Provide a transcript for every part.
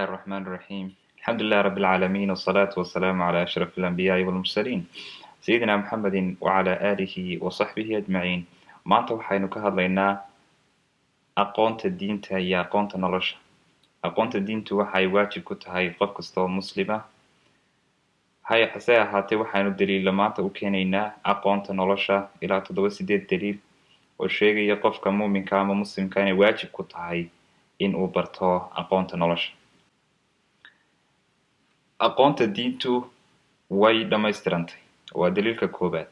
الله الرحمن الرحيم. الحمد لله رب العالمين، والصلاة والسلام على أشرف الأنبياء والمرسلين، سيدنا محمد وعلى آله وصحبه أجمعين. Maanta waxaynu ka hadlaynaa aqoonta diinta iyo aqoonta nolosha. Aqoonta diintu waxay waajib ku tahay qof kasta oo muslima. Hase ahaatee, waxaynu daliilla maanta u keenaynaa aqoonta nolosha, ilaa 7, 8 daliil oo sheegaya qofka muuminka ama muslimka inay waajib ku tahay in uu barto aqoonta nolosha. Aqoonta diintu way dhammaystirantay, waa daliilka koobaad.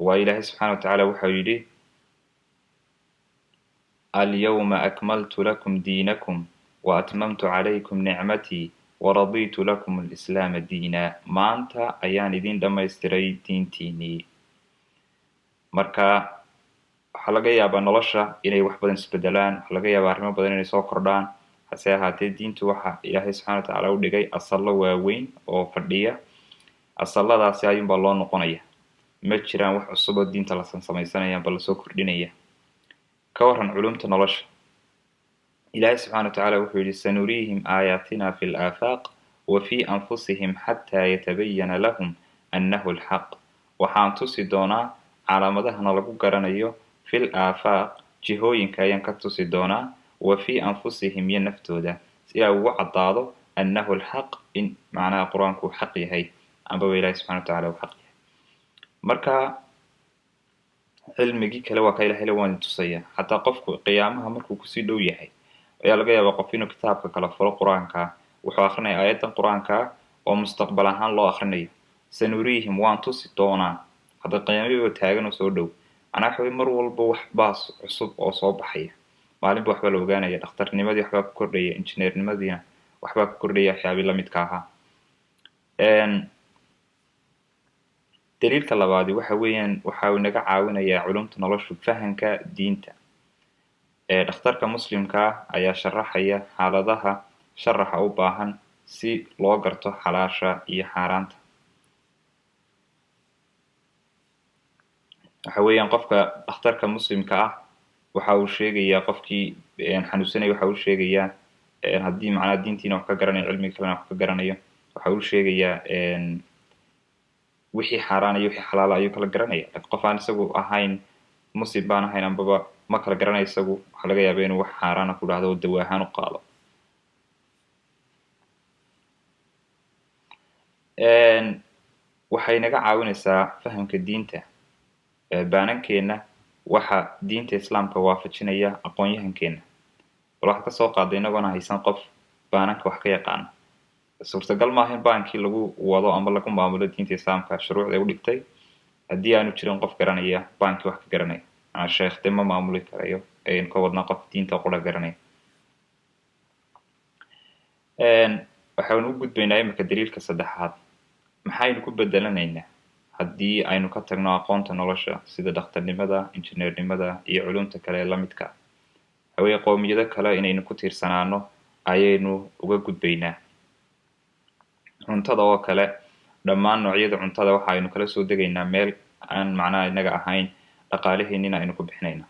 Waa Ilaahay subxaana wa tacaala waxau yidhi: "Alyawma akmaltu lakum diinakum wa atmamtu calaykum nicmatii waraditu lakum alislaama diina. Maanta ayaan idin dhammaystiray diintiinii. Marka waxaa laga yaabaa nolosha inay wax badan isbedelaan, waxaa laga yaabaa arrimo badan inay soo kordhaan. Hase ahaatee, diintu waxa Ilaahay subxana wa tacaala u dhigay asallo waaweyn oo fadhiya. Asalladaasi ayuunbaa loo noqonaya. Ma jiraan wax cusub oo diinta la samaysanaya amba lasoo kordhinaya. Ka waran culumta nolosha? Ilaahay subxana wa tacaala wuxuu yihi: "Sanuriihim aayaatina fi laafaaq wa fi anfusihim xataa yatabayana lahum annahu alxaq." Waxaan tusi doonaa calaamadahana lagu garanayo fil aafaaq, jihooyinka ayaan ka tusi doonaa, wa fi anfusihim, iyo naftooda, si ay ugu caddaado, annahu alxaq, in macnaha Qur-aanku uu xaq yahay ambaba Ilahi subxana wa tacala uu xaq yahay. Marka cilmigii kale waa ka Ilahay le waan idin tusaya. Xataa qofku qiyaamaha markuu kusii dhow yahay ayaa laga yaabaa qof inuu kitaabka kala furo Qur-aanka. Wuxuu akrinaya aayaddan Qur-aanka oo mustaqbal ahaan loo akrinayo: "Sanuriihim", waan tusi doonaa. Hadda qiyaamihiiba taagan oo soo dhow. Macnaa waxa wey, mar walba wax baas cusub oo soo baxaya, maalinba waxbaa la ogaanaya. Dhakhtarnimadii waxbaa ku kordhaya, injineernimadiina waxbaa ku kordhaya, waxyaabii lamidka ahaa. Daliilka labaadi waxa weeyaan, waxa uu naga caawinayaa culumta noloshu fahanka diinta. Dhakhtarka muslimkaa ayaa sharaxaya xaaladaha sharaxa u baahan si loo garto xalaasha iyo xaaraanta. Waxa weeyaan, qofka dhakhtarka muslimka ah waxa uu sheegayaa qofkii xanuunsanaya, waxa uu sheegayaa, haddii macnaha diintiina wax ka garanayo, cilmiga kalena wax ka garanayo, waxa uu sheegayaa wixii xaaraan iyo wixii xalaala ayuu kala garanaya. Lakin qof aan isagu ahayn muslim baan ahayn ambaba ma kala garanayo isagu, waxaa laga yaaba inuu wax xaaraana ku dhahdo oo dawa ahaan u qaado. Waxay naga caawinaysaa fahamka diinta. Baanankeenna waxa diinta Islaamka waafajinaya aqoon-yahankeena. Bal waxaad kasoo qaaday inagoona haysan qof baananka wax ka yaqaana, suurtagal maaha in baankii lagu wado ama lagu maamulo diinta Islaamka shuruucda u dhigtay, haddii aanu jirin qof garanaya baankii wax ka garanaya. Manaa sheekh de ma maamuli karayo, aynu ka wadnaa qof diinta qura garanaya. Waxaanu u gudbaynaa imika daliilka saddexaad. Maxaynu ku bedelanaynaa haddii aynu ka tagno aqoonta nolosha, sida dhakhtarnimada, injineernimada iyo culumta kale ee lamidka? Hawee, qowmiyado kale inaynu ku tiirsanaano ayaynu uga gudbaynaa. Cuntada oo kale, dhammaan noocyada cuntada waxa aynu kala soo degaynaa meel aan macnaha inaga ahayn, dhaqaalaheenina aynu ku bixinaynaa.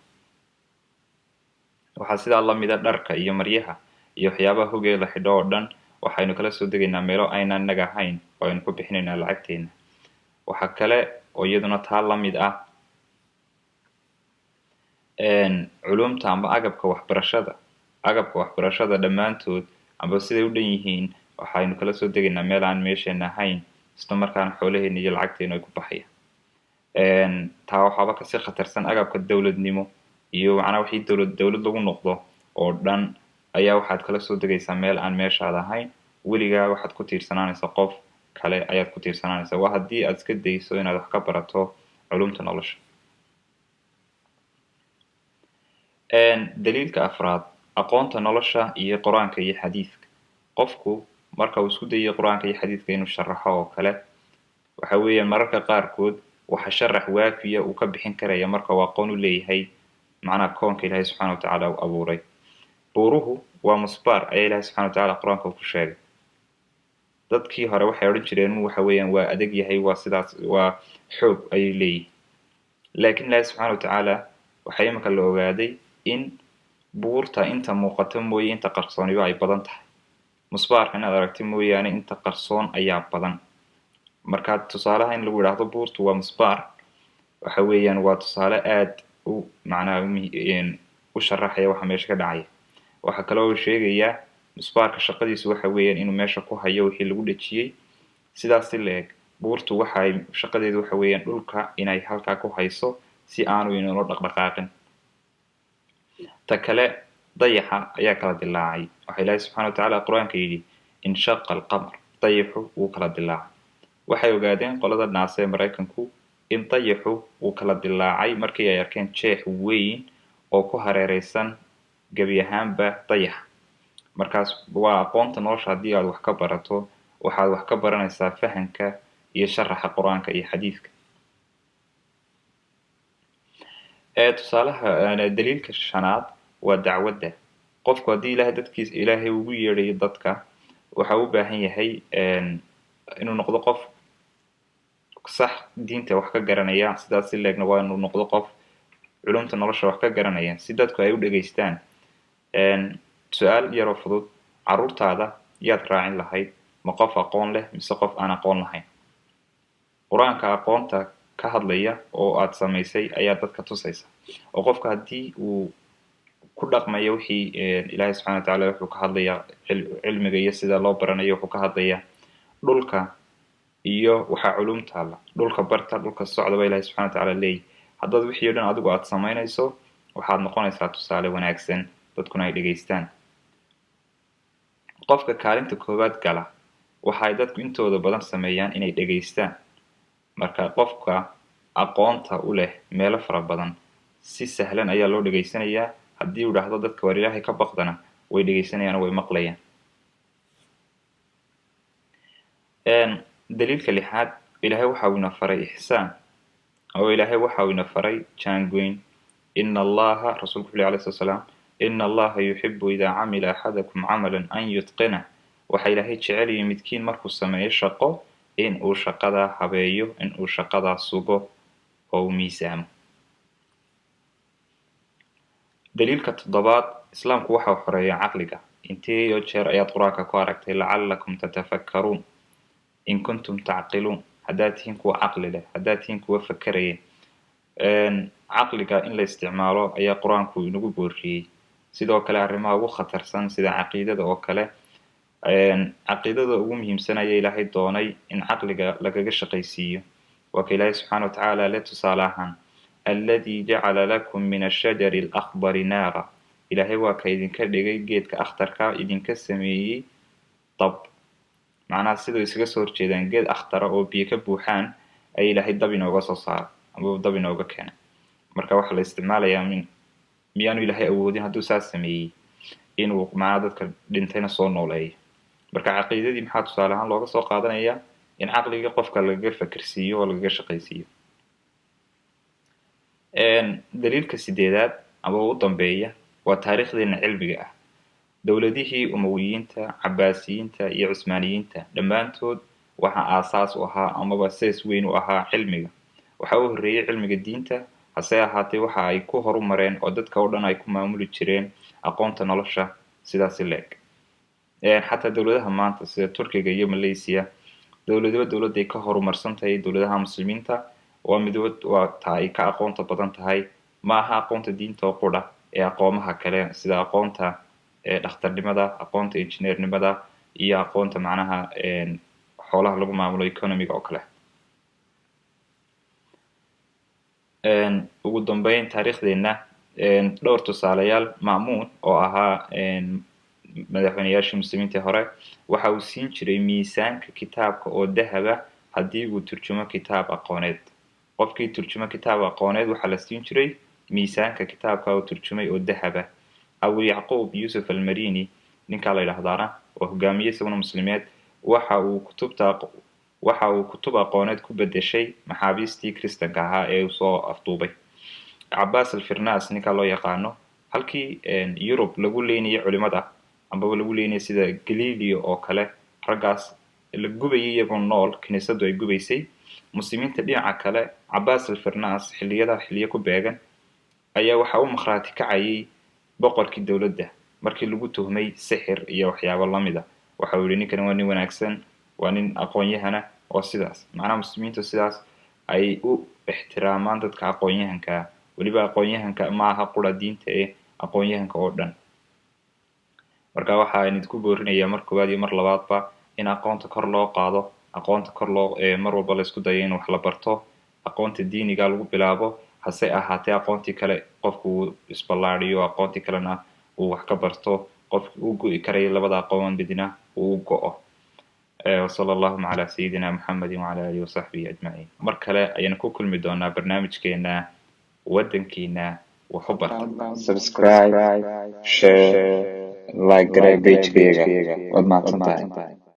Waxaa sidaa lamida dharka iyo maryaha iyo waxyaabaha hogee la xidho oo dhan, waxaynu kala soo degaynaa meelo aynaan inaga ahayn oo aynu ku bixinaynaa lacagteena. Waxaa kale oo iyaduna taa lamid ah culumta amba agabka waxbarashada. Agabka waxbarashada dhammaantood amba siday u dhan yihiin waxaynu kala soo degaynaa meel aan meesheena ahayn, isla markaana xoolaheena iyo lacagteenu ay ku baxayaan. Taa waxaaba kasii khatarsan agabka dowladnimo iyo macnaa wixii dowlad lagu noqdo oo dhan ayaa waxaad kala soo degaysaa meel aan meeshaada ahayn. Weligaa waxaad ku tiirsanaanaysaa qof kale ayaad ku tiirsanaanaysaa, waa haddii aad iska dayso inaad wax ka barato culumta nolosha. Daliilka afraad, aqoonta nolosha iyo Qur-aanka iyo xadiidka. Qofku marka uu isku dayayo Qur-aanka iyo xadiidka inuu sharaxo oo kale, waxa weeyaan mararka qaarkood waxa sharax waafiya uu ka bixin karaya marka uu aqoon u leeyahay macnaha koonka Ilaahay subxana wa tacaala uu abuuray. Buuruhu waa musbaar ayaa Ilahay subxana wa tacala Qur-aanka uu ku sheegay. Dadkii hore waxay odhan jireen waxa weeyaan waa adag yahay, waa sidaas, waa xoog ayay leeyihin. Laakiin Ilaahay subxana wa tacaala waxaa imika la ogaaday in buurta inta muuqato mooye inta qarsooniba ay badan tahay. Musbaarka inaad aragti mooyaane inta qarsoon ayaa badan. Marka tusaalaha in lagu idhaahdo buurtu waa musbaar, waxa weeyaan waa tusaale aad u macnaha u sharaxaya waxa meesha ka dhacaya. Waxaa kale oo sheegayaa musbaarka shaqadiisu waxa weeyaan inuu meesha ku hayo wixii lagu dhejiyey. Sidaas si la eg buurtu waxay shaqadeedu waxa weeyaan dhulka inay halkaa ku hayso si aanu inoola dhaqdhaqaaqin. Ta kale, dayaxa ayaa kala dilaacay. Waxa Ilaahay subxana wa tacaala qur-aanka yidhi inshaqa alqamar, dayaxu wuu kala dilaacay. Waxay ogaadeen qolada naase ee Maraykanku in dayaxu wuu kala dilaacay markii ay arkeen jeex weyn oo ku hareereysan gebi ahaanba dayaxa. Markaas waa aqoonta nolosha, haddii aad wax ka barato waxaad wax ka baranaysaa fahanka iyo sharaxa qur-aanka iyo xadiidka. Tusaalaha daliilka shanaad waa dacwadda. Qofku haddii Ilahay dadkiisa Ilaahay ugu yeedhayo dadka, waxa u baahan yahay inuu noqdo qof sax diinta wax ka garanaya. Sidaas si leegna waa inuu noqdo qof culumta nolosha wax ka garanaya si dadku ay u dhegaystaan. Su-aal yaroo fudud, carruurtaada yaad raacin lahayd, ma qof aqoon leh mise qof aan aqoon lahayn? Qur-aanka aqoonta ka hadlaya oo aad samaysay ayaa dadka tusaysa, oo qofka haddii uu ku dhaqmayo wixii Ilaahay subxana wa tacala wuxuu ka hadlayaa cilmiga iyo sida loo baranayo, wuxuu ka hadlayaa dhulka iyo waxaa culum taalla, dhulka barta, dhulka socda ba Ilahay subxana wa tacala leeyahy. Haddaad wixii o dhan adigu aad samaynayso, waxaad noqonaysaa tusaale wanaagsan dadkuna ay dhegaystaan. Qofka kaalinta koowaad gala waxay dadku intooda badan sameeyaan inay dhegaystaan. Marka qofka aqoonta u leh meelo fara badan si sahlan ayaa loo dhegaysanayaa. Haddii uu dhahdo dadka war Ilaahay ka baqdana, way dhegaysanayaan oo way maqlayaan. Daliilka lixaad, Ilaahay waxa uu ina faray ixsaan, oo Ilaahay waxa uu ina faray jaangoyn. Ina Allaha, rasuulku wuxuu alayhi salatu wasalaam, ina Allaha yuxibu idaa camila axadakum camalan an yutqinah. Waxa Ilaahay jeceliyay midkiin markuu sameeyo shaqo in uu shaqadaa habeeyo, in uu shaqadaa sugo oo uu miisaamo. Daliilka toddobaad, islaamku waxa uu xoreeyaa caqliga. Inteeyo jeer ayaad qur-aanka ku aragtay lacalakum tatafakkaruun, in kuntum tacqiluun, haddaad tihiin kuwa caqli leh, haddaad tihiin kuwa fakeraya. Caqliga in la isticmaalo ayaa qur-aanku inagu booriyey. Sidoo kale arrimaha ugu khatarsan sida caqiidada oo kale, caqiidada ugu muhiimsan ayaa Ilaahay doonay in caqliga lagaga shaqaysiiyo. Waa ka Ilaahay subxaana wa tacaala le tusaale ahaan alladii jacala lakum min ashajari alakhdari naara, Ilaahay waa ka idinka dhigay geedka akhtarka idinka sameeyey dab. Macnaha sidau iskaga soo horjeedaan, geed akhtara oo biyo ka buuxaan ay Ilaahay dab inooga soo saara ama dab inooga keenay. Marka waxaa la isticmaalayaa min miyaanu Ilaahay awoodin hadduu saas sameeyey inuu macnaha dadka dhintayna soo nooleeyo? Marka caqiidadii maxaa tusaale ahaan looga soo qaadanayaa in caqligii qofka lagaga fakirsiiyo oo lagaga shaqaysiiyo. Daliilka sideedaad ama ugu dambeeya waa taariikhdeena cilmiga ah. Dowladihii Umawiyiinta, Cabaasiyiinta iyo Cusmaaniyiinta dhammaantood waxaa aasaas u ahaa amaba sees weyn u ahaa cilmiga. Waxa u horreeyey cilmiga diinta, hase ahaatee waxa ay ku horumareen oo dadka oo dhan ay ku maamuli jireen aqoonta nolosha. Sidaasi leeg xataa dowladaha maanta sida Turkiga iyo Malaysia, dowladaba dowladday ka horumarsan tahay dowladaha muslimiinta waa midwad waa ta ay ka aqoonta badan tahay. Ma aha aqoonta diinta oo qura ee aqoomaha kale sida aqoonta dhakhtarnimada, aqoonta injineernimada iyo aqoonta macnaha xoolaha lagu maamulo, economiga oo kale. Ugu dambeyn taariikhdeenna dhowr tusaalayaal. Ma'muun oo ahaa madaxweyneyaashii muslimiintii hore waxa uu siin jiray miisaanka kitaabka oo dahaba haddii uu turjumo kitaab aqooneed. Qofkii turjumo kitaab aqooneed waxaa la siin jiray miisaanka kitaabka uu turjumay oo dahaba. Abu Yacquub Yuusuf Almarini ninkaa la yidhaahdaana oo hogaamiye isaguna muslimeed, waxa uu kutubta waxa uu kutub aqooneed ku bedeshay maxaabiistii kristanka ahaa ee uu soo afduubay. Cabaas Alfirnas ninkaa loo yaqaano, halkii Yurub lagu leynayay culimada ambaba lagu leynayay sida Galileo oo kale, raggaas la gubayay iyagoo nool, kiniisadu ay gubaysay muslimiinta. Dhinaca kale Cabaas Alfirnas xilliyada xilliyo ku beegan ayaa waxa u makhraati kacayay boqorkii dowladda markii lagu tuhmay sixir iyo waxyaabo lamid a. Waxa uu yihi ninkani waa nin wanaagsan, waa nin aqoon-yahana. Waa sidaas macnaha Muslimiintu sidaas ay u ixtiraamaan dadka aqoon-yahankaa. Weliba aqoon-yahanka maaha qura diinta ee aqoon-yahanka oo dhan. Marka waxaan idinku boorinayaa mar koowaad iyo mar labaadba in aqoonta kor loo qaado, aqoonta kor loo mar walba la isku dayo in wax la barto, aqoonta diiniga lagu bilaabo, hase ahaatee aqoontii kale qofku uu isballaadiyo, aqoontii kalena uu wax ka barto. Qofki uu go'i karaya labada aqoon midna uu u go'o. Wsala allahuma calaa sayidina Muxamedin wacala alihi wasaxbihi ajmaciin. Mar kale ayaan ku kulmi doonaa barnaamijkeena Wadankiina Wax u Barta. Subscribe, share, like garee page-kayga. Waad mahadsantahay.